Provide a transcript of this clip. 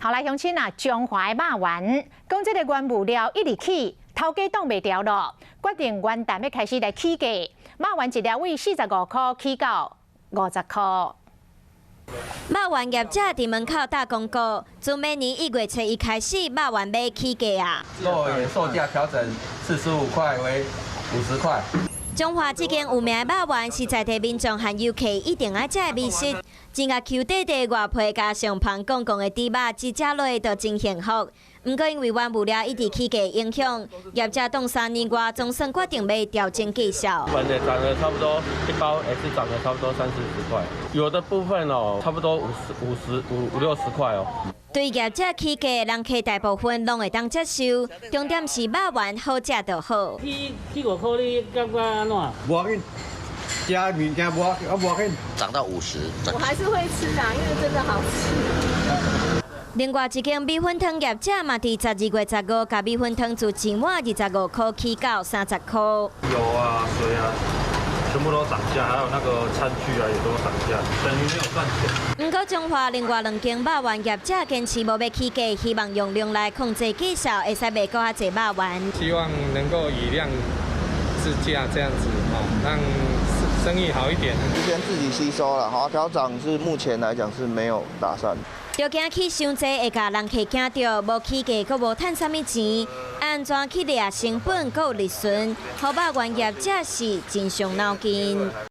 好來，鄉親啊，彰化的肉圓，講這个原物料一直起，頭家擋袂牢囉，決定元旦欲開始來起價，肉圓一粒為45箍起到50箍。肉圓業者佇門口貼公告，自明年1月初1開始，肉圓欲起價啊！肉圓售價調整45塊為50塊。彰化這間有名的肉圓是在地民眾和遊客一定愛食的美食。真合 Q 塊塊外皮加上芳貢貢的豬肉，一食落就真幸福。毋過因為原物料一直起價影響，業者擋3年外總算決定欲調整價數。本來漲了差不多一包，也是漲了差不多三四十塊，有的部分哦，差不多五十五十五五六十塊哦。對業者起價，人客大部分攏會當接受，重點是肉圓好食就好。起起5箍，你感覺按怎？無要緊，食物件無啊無要緊。漲到50。我還是會吃啊，因為真的好吃。另外一間米粉湯業者嘛，佇12月15，共米粉湯自一碗25箍起到30箍。油啊、水啊，全部都漲價，還有那個餐具啊，也都漲價，等於沒有賺錢。毋過彰化另外兩間肉圓業者堅持無欲起價，希望用量來控制價數，會使賣閣較濟肉圓。希望能夠以量制價這樣子，哦，讓生意好一點。先自己吸收了，好，調漲是目前來講是沒有打算。著驚起傷濟會共人客驚著，無起價閣無趁啥物錢，按怎去掠成本閣有利潤，予肉圓業者是真傷腦筋。